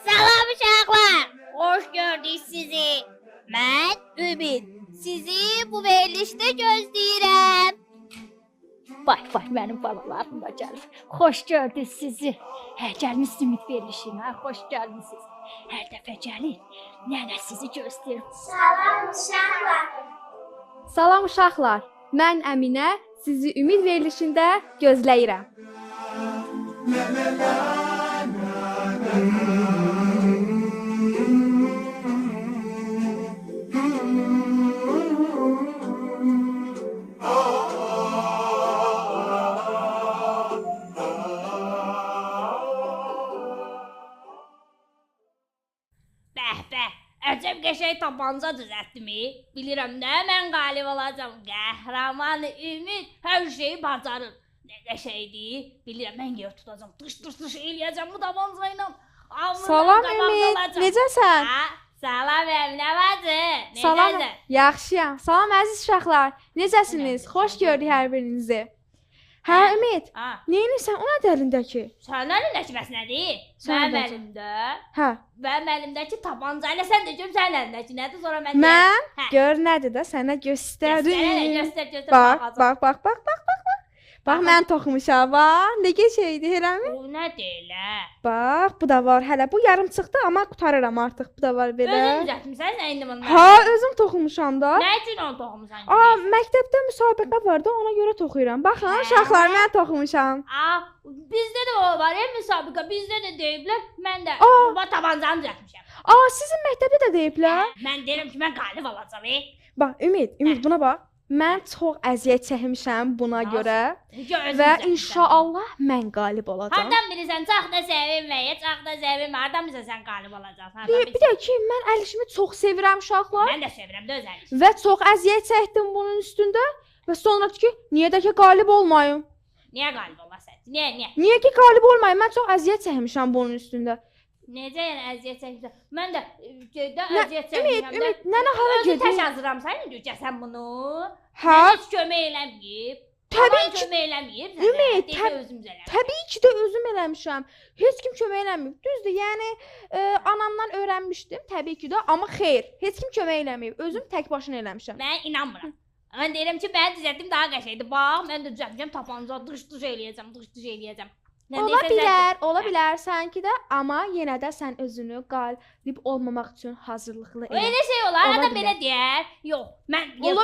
Salam uşaqlar. Xoş gördük sizi. Mən Ümid. Sizi bu verilişdə gözləyirəm. Vay vay mənim balalarım da gəlib. Xoş gördük sizi. Hə, gəlmisiniz Ümid verilişinə. Xoş gəlmisiniz. Hər dəfə gəlin. Nənə sizi gözləyir. Salam uşaqlar. Salam uşaqlar. Mən Əminə sizi Ümid verilişində gözləyirəm. Bəh bəh. Əcəb qəşəng tapanca düzəltdim. Bilirəm nə mən qalib olacam. Qəhrəman Ümid hər şeyi bacarır. Nə qəşəngdir. Bilirəm mən yer tutacam. Dış dış dış eləyəcəm bu tapanca ilə. Hamıdan Salam qabaqda Ümid, olacam. necəsən? Ha, salam Əminə bacı. Salam. Necəsən? Yaxşıyam. Salam əziz uşaqlar. Necəsiniz? Xoş gördük hər birinizi. Hə Ümid, Ha, nə edirsən? O nədir əlindəki? sənin əlindəki bəs nədir? Sən Mənim bacı. əlimdə. Hə. Mənim əlimdəki tapanca ilə sən də gör sənin əlindəki nədir? Sonra mən deyərəm. Mən Hə. gör nədir də sənə Göstər, hələ, göstərim. göstər, göstər. Bax, baxacam. bax, bax, bax, bax, bax, bax. Bax mən toxumuşam, bax. Nə qəşəngdir, eləmi? O nədir elə? Bax, bu da var hələ. Bu yarımçıqdı, amma qurtarıram artıq. Bu da var belə. Özün düzəltmisən sən indi bunları? Hə, özüm toxumuşam da. Nə üçün onu toxumusan? Aa, məktəbdə müsabiqə vardı, ona görə toxuyuram. Baxın, Hə. uşaqlar, mən toxumuşam. Aa, bizdə də o var ya müsabiqə, bizdə də deyiblər. Mən də Aa. bu tapancanı düzəltmişəm. Aa, sizin məktəbdə də deyiblər. Mən deyirəm ki, mən qalib olacam. E. Bax, Ümid, Ümid buna bax. Mən çox əziyyət çəkmişəm buna Nasıl? görə Çünki özüm və düzəltmişəm. inşallah mən qalib olacağam. Hardan bilirsən, çox da sevinmə, çox da sevinmə. Hardan bilirsən sən qalib olacaqsan? Hardan Bir bilirsən? də ki, mən əl işimi çox sevirəm uşaqlar Mən də sevirəm də öz əl işini. və çox əziyyət çəkdim bunun üstündə və sonra ki, niyə də ki qalib olmayım? Niyə qalib olasan? Niyə, niyə? Niyə ki qalib olmayım? Mən çox əziyyət çəkmişəm bunun üstündə. Necə yəni əziyyət çəkmişsən? Mən də gedə Nə- əziyyət Ümid, çəkmişəm də. Ümid, nənə hara Özün tək gedir? hazırlamısan indi sən bunu. Hə, Mənə heç kömək eləməyib. təbii Aman ki, kömək eləməyib sənə. Ümid, Dedi özüm eləmişəm. təbii ki də özüm eləmişəm. Heç kim kömək eləməyib. Düzdür, yəni anamdan öyrənmişdim təbii ki də, amma xeyr, heç kim kömək eləməyib. Özüm tək başına eləmişəm. Mən inanmıram. Mən deyirəm ki, mən düzəltdim daha qəşəngdir. Bax, mən də düzəltmişəm tapanca, dış-dış eləyəcəm, dış-dış eləyəcəm. Nə Ola deyirsən sən- bilər, ola bilər səninki də, amma yenə də sən özünü qalib olmamaq üçün hazırlıqlı elə. Elə şey olar, Ola adam bilər. belə deyər. Yox, mən Ola bilər.